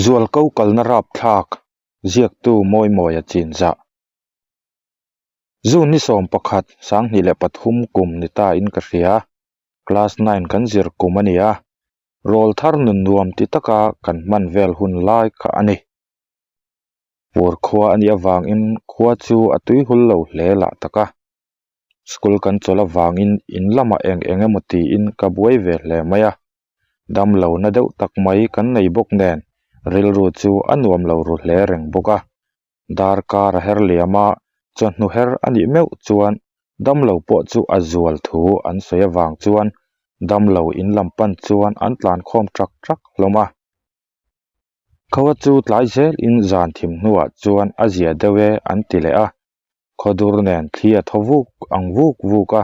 Zualko kalna rapthlak ziaktu Mawimawia chinzah. June ni 11, 2003 kum ni ta in ka hria. Class nine kan zir kum a ni a, rawl thar nun nuam ti taka kan hman vel hun lai kha a ni. Pur khua a nih avangin khua chu a tuihul lo hle lah tak a. School kan chawlh avangin in lamah eng eng emaw tiin ka buai ve hle mai a. Damlo na deuh tak mai kan nei bawk nen rilru chu a nuam lo ru hle reng bawk a. Darkar a her liam a, chawhnu her a nih meuh chuan damlo pawh chu a zual thu an sawi avang chuan damlo in lam pan chuan an tlan khawm ṭak ṭak hlawm a. Khawa chu tlai zel in zan thim hnuah chuan a zia deuh e an ti leh a, khawdur nen thli a thaw vuk ang vuk vuk a.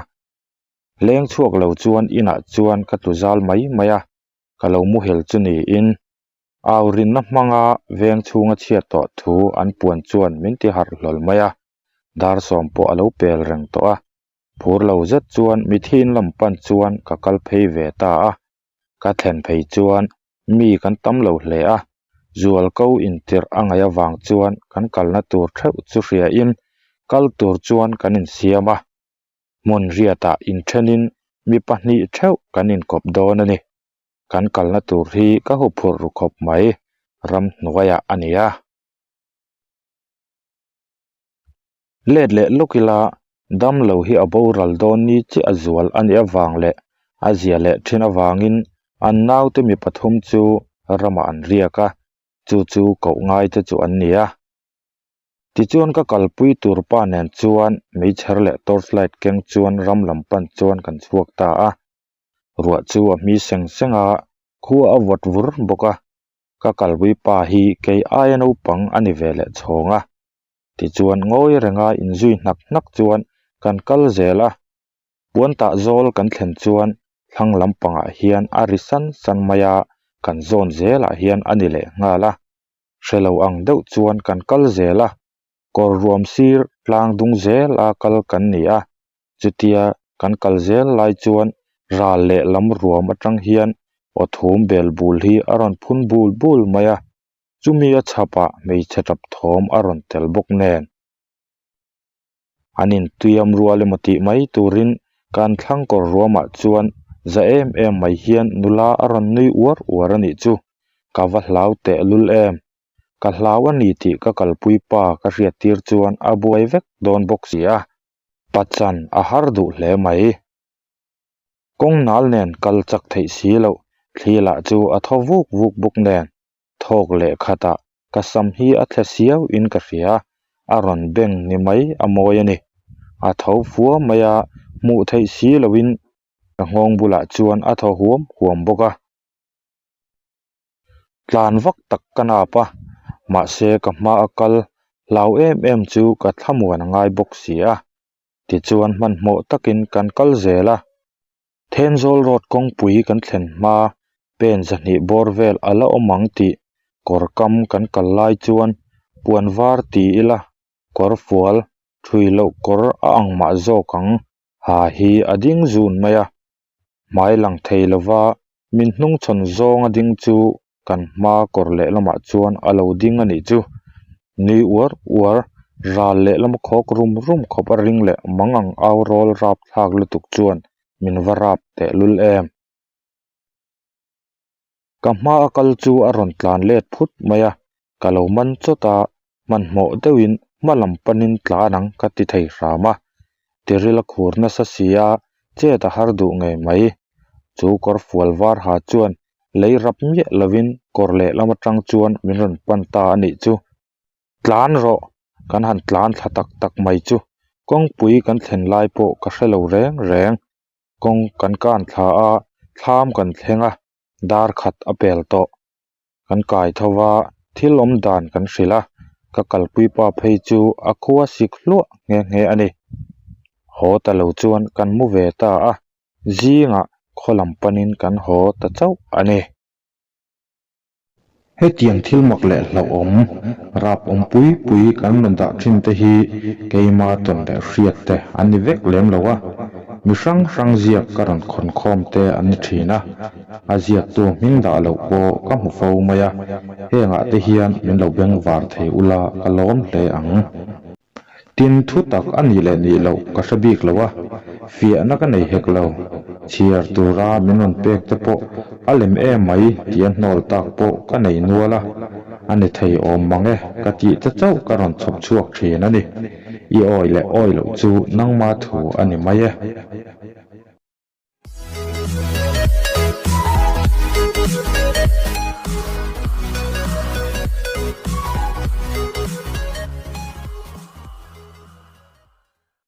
Leng chhuak lo chuan inah chuan ka tlu zal mai mai a, ka lo muhil chu niin Au rinna hmanga veng chhunga chhiat tawh thu an puan chuan min ti harh hlawl mai a, dar sawm pawh a lo pel reng tawh a. Phur lo zet chuan mithiin lam pan chuan ka kal phei ve ta a, ka thlen phei chuan mi kan tam lo hle a, zualko intirh a ngaih avang chuan kan kalna tur theuh chu hriain kal tur chuan kan insiam a, hmun riatah inthenin mi pahnih theuh kan inkawp dawn a ni. Kan kalna tur hi ka huphurh ru khawp mai, ramhnuaiah a ni a. Let leh lawk ila, damlo hi a boral dawn ni chiah a zual a nih avang leh a zia leh thin avangin an naute mi pathum chu ramah an riak a, chu chu koh ngaite chu an ni a. Tichuan ka kalpui tur pa nen chuan meichher leh torchlight keng chuan ram lam pan chuan kan chhuak ta a. Ruah chu a hmi seng seng a, khua a vawt vur bawk a, ka kalpui pa hi kei aia naupang a ni ve leh chhawng a. Tichuan ngawi renga inzui hnak hnak chuan kan kal zel a, puan tah zawl kan thlen chuan thlang lampangah hian a ri san san mai a, kan zawn zelah hian a ni leh nghal a. Hre lo ang deuh chuan kan kal zel a, kawr ruam sir tlang dung zel a kal kan ni a, chutia kan kal zel lai chuan ral leh lam ruam atang hian aw thum bel bul hi a rawn phun bul bul mai a. Chumi a chhapah hmeichhe tap thawm a rawn tel bawk nen. An intuiam rual emaw tih mai turin kan thlang kawr ruamah chuan za em em mai hian nula a rawn nui uar uar a nih chu. Ka va hlau teh lul em. Ka hlau a ni tih ka kalpui pa ka hriat tir chuan a buai vek dawn bawk si a. Pachan a har duh hle mai. Kawng nal nen kal chak theih si loh thli lah chu a thaw vuk vuk bawk nen thawk leh khatah ka sam hi a thle siau in ka hria, a rawn beng ni mai a mawi a ni. A tho fua mai a, hmuh theih si loin ka nghawng bulah chuan a thaw huam huam bawk a. Tlan vak tak ka nap a, mahse ka hma a kal hlau em em chu ka thlamuan a ngai bawk si a. Tichuan hmanhmawh takin kan kal zel a, Thenzawl road kawngpui kan thlen hma pen zahnih bawr vel a la awm ang tih kawr kam kan kal lai chuan puan var ti ila kawr fual thui loh kawr a ang mah zawk ang ha hi a ding zun mai a, hmai lang thei lova min hnungchhawn zawng a ding chu kan hma kawr lehlamah chuan a lo ding a nih chu. Nui uar uar, ral lehlama khawk rum rum khawp a ring leh mang ang au rawl rap thlak lutuk chuan min va rap teh lul em. Ka hma a kal chu a rawn tlan let phut mai a, ka lo man chawt a, hmanhmawh deuhin hma lam panin tlan ang ka ti thei hram a. Tiril a khur nasa si a, chet a har duh ngei mai. Chu kawr fual var ha chuan lei rap miah lovin kawr lehlam atang chuan min rawn pan ta a nih chu. Tlan rawh! Kan han tlan thla tak tak mai chu kawngpui kan thlen lai pawh ka hre lo reng reng. Kawng kan kan thla a, thlam kan thleng a, dar khat a pel tawh. Kan kai tho va, thil awm dan kan hrilh a, ka kalpui pa phei chu a khua sik hluah nghe nghe a ni. Haw ta lo chuan kan mu ve ta a, zingah khaw lam panin kan haw ta chauh a ni. Hetiang thil mak leh hlauhawm, rap awm pui pui kan rawn dah thin te hi keima tawn leh hriat te an ni vek lem lo a. Mi hrang hrang ziak ka rawn khawn khawm te an ni thin a, a ziaktu hming dah loh pawh ka hmu fo mai a, hengah te hian min lo bengvar thei ula ka lawm hle ang. Tin, thu tak a nih leh nih loh ka hre bik lo a, fiahna ka nei hek lo. Chhiar tura min rawn pek te pawh a lem em mai tia hnawl tak pawh ka nei nual a, a ni thei awm mang e ka tih te chauh ka rawn chhawp chhuak thin a ni. I awi leh awi loh chu nangma thu a ni mai e.